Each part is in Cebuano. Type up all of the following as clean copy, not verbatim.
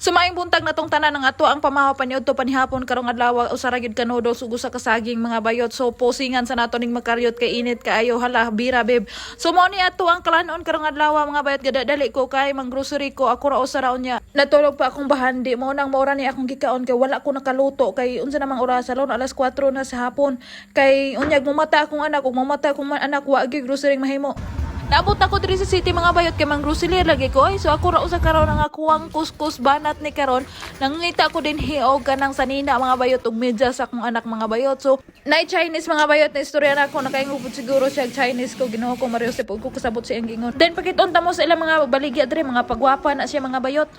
So maayong buntag na tong tanan ang ato ang pamahaw paniudto panihapon karong adlaw, usa ra gyud ka noodles ug usa ka saging, mga bayot. So posingan sa nato ning makaryot kay init kaayo, hala bira beb. So mao ni ato ang kalanon karong adlaw, mga bayot. Gadali ko kay mang grocery ko, ako ra usa ra unya. Natulog pa akong bahandi, mao nang maura ni akong gikaon kay wala ko nakaluto, kay unsa namang oras alon, alas 4 na sa hapon. Kay unyag mumata akong anak ug mamata akong anak, wa gyud grocery mahimo. Naabot ako diri sa city, mga bayot, kay mang grocery lagi ko ay. So ako ra usa karon ang akuang kuskus banat ni karon. Nangita ko din og kanang sanina, mga bayot, ug medyas sa akong anak, mga bayot. So nay Chinese, mga bayot, na istorya na ako, nakaingon pud siguro siya Chinese ko. Ginoo ko Mario Joseph, ug ko kasabot sa iyang gingon. Then pakit-on ta mo sa ilang mga baligya diri, mga pagwapa na siya, mga bayot.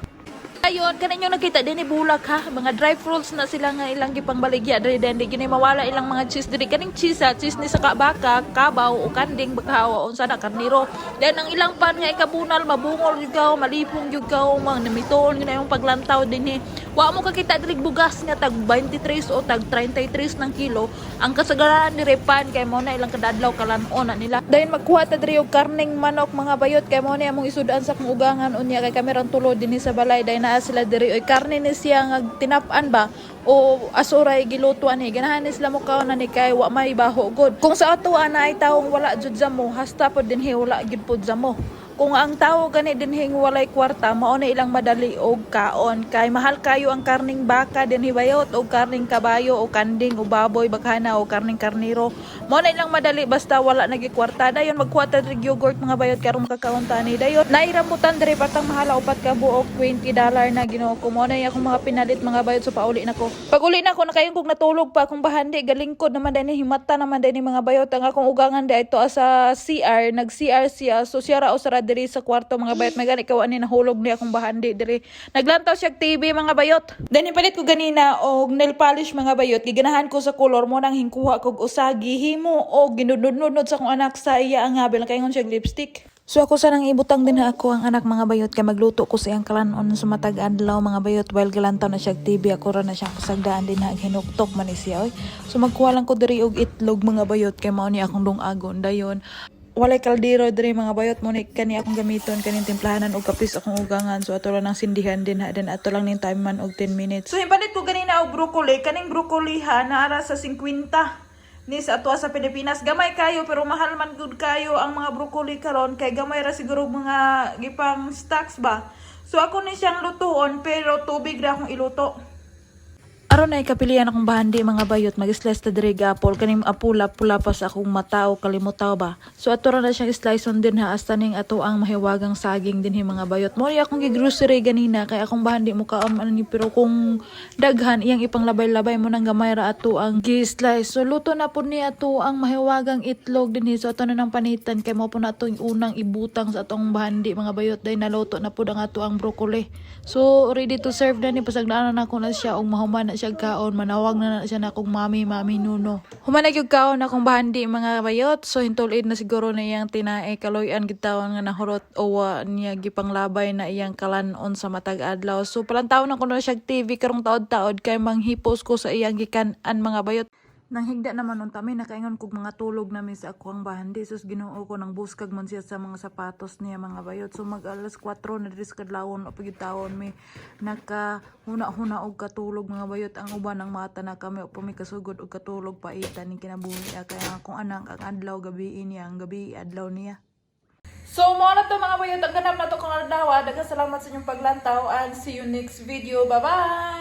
Ayon, kaninyo nakita din ni bulak ha, mga dry fruits na sila nga ilang gipangbaligya diri. Then di gini mawala ilang mga cheese diri, kaning cheese ha, cheese ni sa baka, kabaw o kanding baka o unsa na karniro. Then ang ilang pan nga ikabunal, mabungol gyud ka, malipong gyud ka, mga namitoon gyud na yung paglantaw dinhi. Wa mo kakita diri bugas nga tag 23 o tag 33 ng kilo. Ang kasagaran diri pan, kay mo na ilang kadadlaw kalan-on na nila. Dayon magkuha ta diri og karning manok, mga bayot, kay mo ni among isudan sa akong ugangan unya, kay kami rang tulo dinhi sa balay. Dayon naa sila diri oy karne ni siya nga tinap-an ba o asuray giluto ani. Ganahan ni sila mo kaon ni kay wa may baho gud. Kung sa ato ana ay tawong wala jud mo, hasta pod dinhi wala gyud pod mo. Kung ang tao gani dinhi walay kwarta, mao na ilang madali og kaon kay mahal kayo ang karning baka dinhi, bayot, og karning kabayo o kanding o baboy baghana o karning karniro. Mao na ilang madali basta wala nagi kwarta. Dayon magkuha ta diri yogurt, mga bayot, karon makakaon ta ni. Dayon naay rambutan diri, patang mahala, upat ka buok, $20 na. Ginoo ko, mao na akong mga pinalit, mga bayot. So pauli na ko. Pag uli na ko, nakayon kog natulog pa akong bahandi, galingkod naman dani, himata naman dani, mga bayot. Ang akong ugangan di ito sa CR, nag CR siya, so siya ra usara diri sa kwarto, mga bayot. May gani kaw ani nahulog ni akong bahandi diri. Naglantaw siya og TV, mga bayot. Then ipalit ko ganina og nail polish, mga bayot. Giganahan ko sa kolor mo nang hingkuha kog usa, gihimo og ginudnod sa akong anak sa iya ang habil, nakaingon siya og lipstick. So ako sanang ibutang din na ako ang anak, mga bayot, kay magluto ko sa iyang kalanon sa matag adlaw, mga bayot. While galantaw na siya og TV, ako ra na siyang pasagdaan din ha, hinuktok man ni siya oy. So magkuha lang ko diri og itlog, mga bayot, kay mao ni akong dungagon. Dayon walay kaldero diri, mga bayot, mo ni kani akong gamiton, kaning timplahanan og kapis akong ugangan. So ato lang nang sindihan din ha, then ato lang ning time man og 10 minutes. So hibalit ko ganina og broccoli, kaning broccoli ha, naara sa 50 ni sa ato sa Pilipinas. Gamay kayo pero mahal man gud kayo ang mga broccoli karon, kay gamay ra siguro mga gipang stocks ba. So ako ni siyang lutuon, pero tubig ra akong iluto. Aron na ikapilian akong bahandi, mga bayot, mag-slice ta diri ga apple, kaning apula pula pa sa akong mata o kalimutaw ba. So ato ra na siyang slice on din ha, hasta ning ato ang mahiwagang saging dinhi, mga bayot. Mo akong gi-grocery ganina kay akong bahandi mo kaon man ni, pero kung daghan iyang ipanglabay-labay, mo nang gamay ra ato ang gi-slice. So luto na pud ni ato ang mahiwagang itlog dinhi. So ato na nang panitan kay mo po na atong unang ibutang sa atong bahandi, mga bayot. Dahil naluto na pud ang ato ang broccoli. So ready to serve na ni. Pasagdaan na nako na siya og mahuman na siya kaon, manawag na na siya na akong mami, mami nuno. Human na gyud kaon akong bahandi, mga bayot. So hintulid na siguro na iyang tinae, kaloy-an gid tawon nga nahurot o wa niya gipanglabay na iyang kalanon sa matag adlaw. So palantaw na ko na siya TV karong taod-taod kay manghipos ko sa iyang gikan-an, mga bayot. Nang higda naman unta mi, nakaingon kog mga tulog namin sa akuang bahandi. Sus, Ginoo ko, nang buskag man siya sa mga sapatos niya, mga bayot. So mag alas 4 na diri sa kadlawon o pagid tawon mi naka huna-huna og katulog, mga bayot. Ang uban ng mata na kami o mi kasugod og katulog, paitan ni kinabuhi kay ang akong anak, ang adlaw gabi niya, ang gabi adlaw niya. So, mo na to, mga bayot, ang ganap na to kung adlaw. Daghang salamat sa inyong paglantaw and see you next video. Bye-bye!